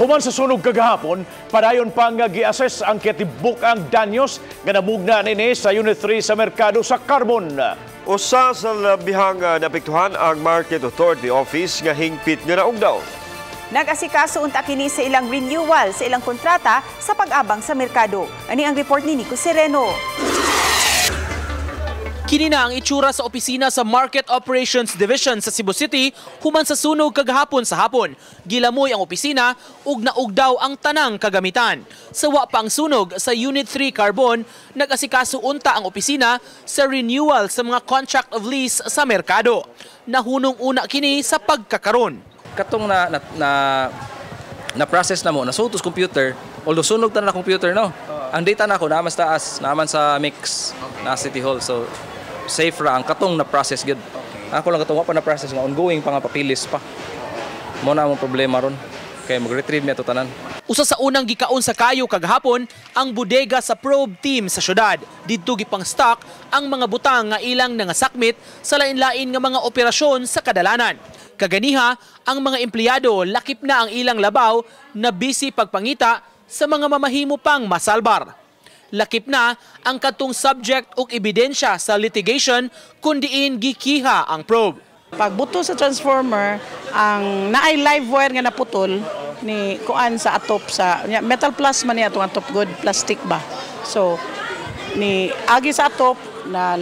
Human sa sunog kagahapon, padayon pa nga gi-assess ang kitibuk-ang danyos nga namugna nini sa Unit 3 sa merkado sa Carbon. Usa sa labihang naapektuhan ang Market Authority Office nga hingpit nga naugdaw. Nag-asikaso unta kini sa ilang renewal sa ilang kontrata sa pag-abang sa merkado. Ani ang report ni Nico Sereno. Kini na ang itsura sa opisina sa Market Operations Division sa Cebu City human sa sunog kagahapon sa hapon. Gilamoy ang opisina ug naugdaw ang tanang kagamitan. Sa wa pa ang sunog sa Unit 3 Carbon, nag-asikaso unta ang opisina sa renewal sa mga contract of lease sa merkado. Nahunong una kini sa pagkakaron. Katong na process na mo, nasutos computer, although sunog ta na computer, no. Ang data na ako naa mas taas, naaman sa mix na City Hall. So safe ra ang katong na process gud. Ako lang katong wa pa na process nga ongoing pa nga papilis pa. Mo na among problema ron. Kay mag-retrieve mi ato tanan. Usa sa unang gikaon sa kayo kagahapon ang bodega sa probe team sa syudad. Didto gipang stock ang mga butang nga ilang nangasakmit sa lain-lain nga mga operasyon sa kadalanan. Kaganiha, ang mga empleyado lakip na ang ilang labaw na busy pagpangita sa mga mamahimo pang masalbar. Lakip na ang katong subject ug ebidensya sa litigation kung diin gikiha ang probe. Pagbuto sa transformer, ang naay live wire nga naputol ni kuan sa atop sa metal plus man niya atong atop good plastic ba. So ni agi sa atop na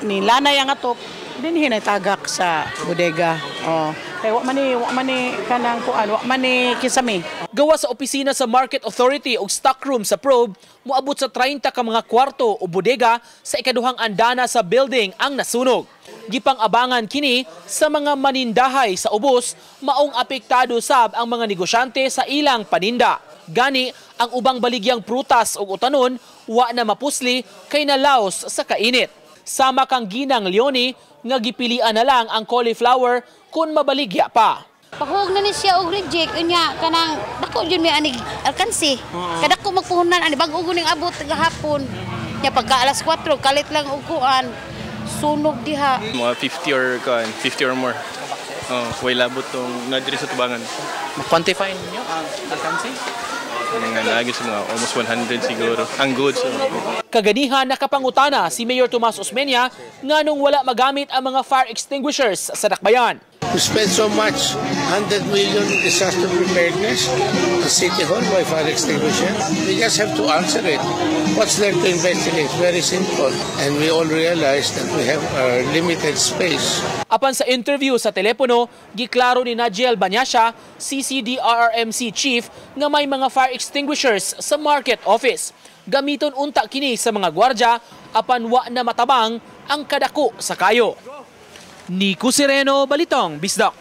ni lanay ang atop dinhi na tagak sa bodega. Oh. Kay wa man ni kanang kuan, wa man ni kisame. Gawa sa opisina sa Market Authority ug stockroom sa probe, moabot sa 30 ka mga kwarto o bodega sa ikaduhang andana sa building ang nasunog. Gipang-abangan kini sa mga manindahay sa ubos, maong apektado sab ang mga negosyante sa ilang paninda. Gani, ang ubang baligyang prutas ug utanon wa na mapusli kay nalaos sa kainit. Sama kang Ginang Leonie nga gipilian na lang ang cauliflower kung mabaligya pa. Pahuog na ni siya og reject unya kanang dako jud mi anig alkansi. Kadako magpuhunan ani bag-o ning abot gahapon. Nya pagka alas 4 kalit lang og kuan sunog diha. Mga 50 or kuan, 50 or more. Oh, way labot tong nadiri sa tubangan. Ma-quantify ninyo ang alkansi? Nga naagi sa mga almost 100 siguro. Ang goods. So. Kaganiha nakapangutana si Mayor Tomas Osmeña nganong wala magamit ang mga fire extinguishers sa dakbayan. We spent so much, 100 million in disaster preparedness. The City Hall, why fire extinguisher? We just have to answer it. What's there to investigate? Very simple. And we all realize that we have a limited space. Apan sa interview sa telepono, giklaro ni Najiel Banyasha, CCDRRMC chief, nga may mga fire extinguishers sa market office. Gamiton unta kini sa mga gwardya apan wa na matabang ang kadako sa kayo. Nico Sereno, Balitang Bisdak.